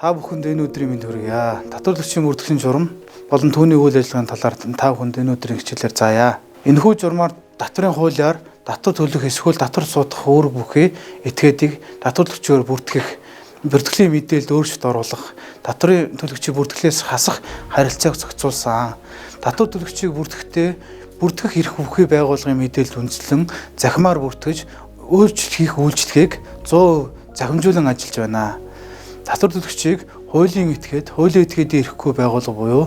Та бүхэнд энэ өдрийн мэнд хүргье. Татвар төлөгчийн бүртгэлийн журам болон түүний үйл ажиллагааны талаар та бүхэнд энэ өдрийн хичээлээр заая. Энэхүү журмаар татварын хуулиар татвар төлөх эсвэл татвар суудах үүрэг бүхий этгээдийг татвар төлөгчөөр бүртгэх, бүртгэлийн мэдээлэлд өөрчлөлт оруулах, татварын төлөгчийг бүртгэлээс хасах харилцааг зохицуулсан. Татвар төлөгчийг бүртгэхдээ бүртгэх эрх бүхий байгууллагын мэдээлэлд үндэслэн захимаар бүртгэж өөрчлөлт хийх үйлчлэгийг 100% захимжуулан ажиллаж байна. Татвар төлөгчийг хуулийн этгээд, хуулийн этгээдийн эрхгүй байгууллага буюу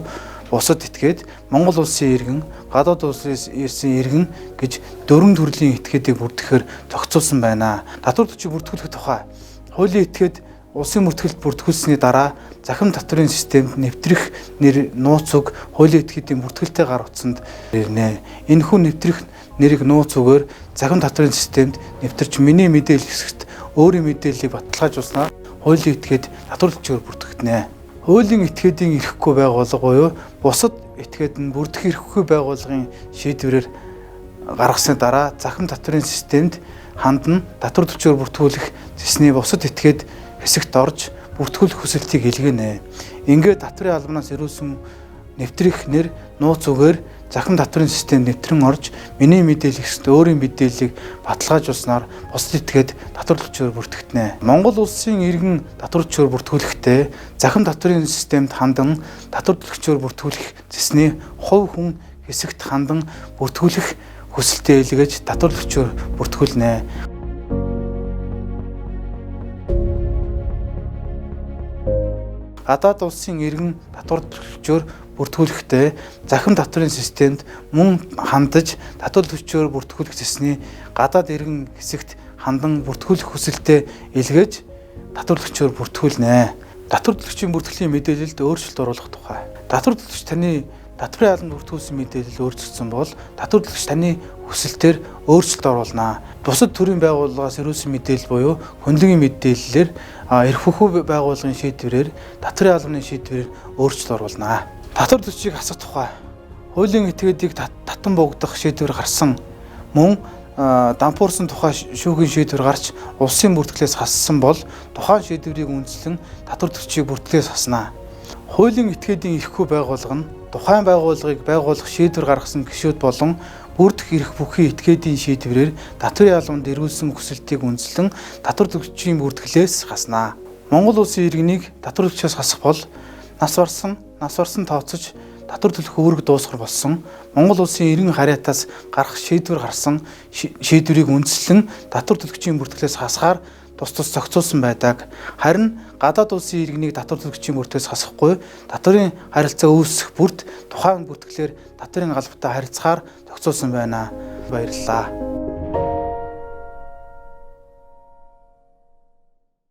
бусад этгээд, Монгол улсын иргэн, гадаад улсаас ирсэн иргэн гэж дөрвөн төрлийн этгээдийг бүртгэхээр зохицуулсан байна. Татвар төлөгчийг бүртгүүлэх тухай хуулийн этгээд улсын бүртгэлд бүртгүүлсэний дараа захим татварын системд нэвтрэх нэр нууц үг хуулийн этгээдийн бүртгэлтэй гар утсанд ирнэ. Энэхүү нэвтрэх нэрийг нууц үгээр захим татварын системд нэвтэрч миний мэдээлэл хэсэгт өөрийн мэдээллийг баталгаажуулснаар хуулийн этгээд татвар төлөгчөөр бүртгэгдэнэ. Хуулийн этгээдийн эрхгүй байгууллага буюу бусад этгээд нь бүртгэх эрхгүй байгууллагын шийдвэрээр гаргасны дараа захим татварын системд хандна татвар төлөгчөөр бүртгүүлэх зэсний бусад этгээд хэсэгт орж бүртгүүлэх хүсэлтийг илгээнэ. Ингээд татварын албанаас ирүүлсэн нэвтрэх нэр нууц үгээр захим татварын системд нэвтрэн орж миний мэдээлэл хэсэгт өөрийн мэдээллийг баталгаажуулснаар бусад этгээд татвар төлөгчөөр бүртгэгдэнэ. Монгол улсын иргэн татвар төлөгчөөр бүртгүүлэхдээ захим татварын системд хандан татвар төлөгчөөр бүртгүүлэх зэсний хувь хүн хэсэгт хандан бүртгүүлэх хүсэлтээ илгээж татвар төлөгчөөр бүртгүүлнэ. Гадаад улсын иргэн татвар төлөгчөөр бүртгүүлэхдээ захим татварын системд мөн хандаж татвар төлөгчөөр бүртгүүлэх зэсний гадаад иргэн хэсэгт хандан бүртгүүлэх хүсэлтээ илгээж татвар төлөгчөөр бүртгүүлнэ. Татвар төлөгчийн бүртгэлийн мэдээлэлд өөрчлөлт оруулах тухай. Татвар төлөгч таны татварын албанд бүртгүүлсэн мэдээлэл өөрчлөгдсөн бол татвар төлөгч таны хүсэлтээр өөрчлөлт оруулна. Бусад төрийн байгууллагаас ирүүлсэн мэдээлэл буюу хөндлөгийн мэдээллээр эрх бүхий байгууллагын шийдвэрээр татварын албаны шийдвэрээр өөрчлөлт оруулна. Татвар төлөгчийг хасах тухай хуулийн этгээдийг татан буугдах шийдвэр гарсан мөн дампуурсан тухай шүүхийн шийдвэр гарч улсын бүртгэлээс хассан бол тухайн шийдвэрийг үндэслэн татвар төлөгчийг бүртгэлээс хаснаа. Хуулийн этгээдийн эрхгүй байгууллага нь тухайн байгууллагыг байгуулах шийдвэр гаргасан гишүүд болон бүрдэх эрх бүхий этгээдийн шийдвэрээр татварын албанд ирүүлсэн хүсэлтийг үндэслэн татвар төлөгчийн бүртгэлээс хаснаа. Монгол улсын иргэнийг татвар төлөгчөөс хасах бол нас барсан тооцож татвар төлөх үүрэг дуусгар болсон Монгол улсын иргэн харьяатаас гарах шийдвэр гарсан шийдвэрийг үндэслэн татвар төлөгчийн бүртгэлээс хасахаар тус тус зохицуулсан байдаг. Харин гадаад улсын иргэнийг татвар төлөгчийн бүртгэлээс хасахгүй татварын харилцаа үүсэх бүрт тухайн бүртгэлээр татварын албатай харилцахаар зохицуулсан байна. Баярлалаа.